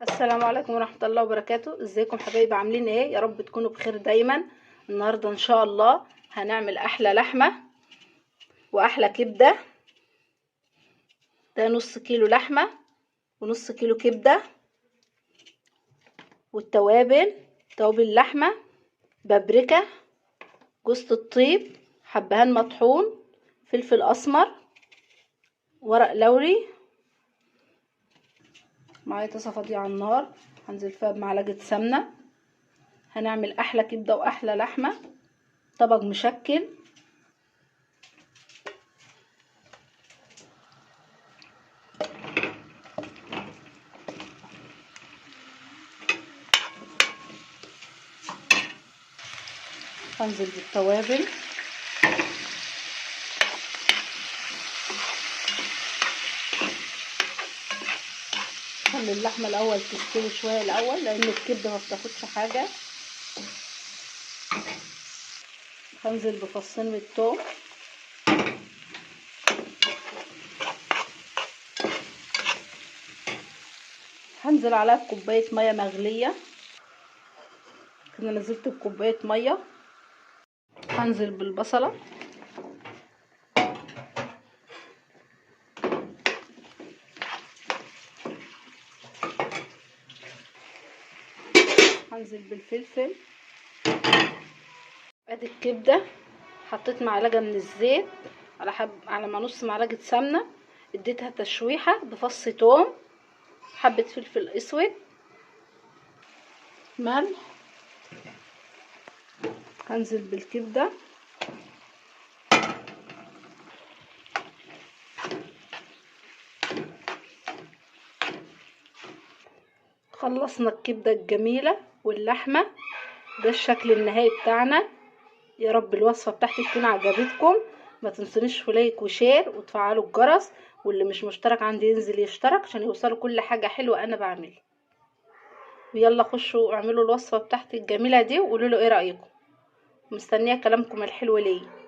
السلام عليكم ورحمة الله وبركاته. ازيكم حبايبي، عاملين ايه؟ يا رب تكونوا بخير دايما. النهاردة ان شاء الله هنعمل احلى لحمة واحلى كبدة. ده نص كيلو لحمة ونص كيلو كبدة، والتوابل توابل اللحمة، بابريكا، جوزة الطيب، حبهان مطحون، فلفل اسمر، ورق لوري. معايا طاسه فاضية على النار، هنزل فيها بمعلقه سمنه. هنعمل احلى كبده واحلى لحمه، طبق مشكل. هنزل بالتوابل، خلي اللحمة الاول تستوي شوية الاول، لان الكبده ما بتاخدش حاجة. هنزل بفصين من الثوم، هنزل عليها بكوبايه مية مغليه. كنا نزلت بكوبايه مية. هنزل بالبصله، هنزل بالفلفل. ادي الكبده، حطيت معلقه من الزيت على ما نص معلقه سمنه، اديتها تشويحه بفص توم، حبه فلفل اسود، ملح. هنزل بالكبده، خلصنا الكبده الجميلة واللحمة. ده الشكل النهائي بتاعنا. يا رب الوصفة بتاعتي تكون عجبتكم. ما تنسونيش في like و share وتفعلوا الجرس، واللي مش مشترك عندي ينزل يشترك عشان يوصلوا كل حاجة حلوة انا بعملها. ويلا خشوا اعملوا الوصفة بتاعتي الجميلة دي وقولوا له ايه رايكم. مستنيه كلامكم الحلو ليا.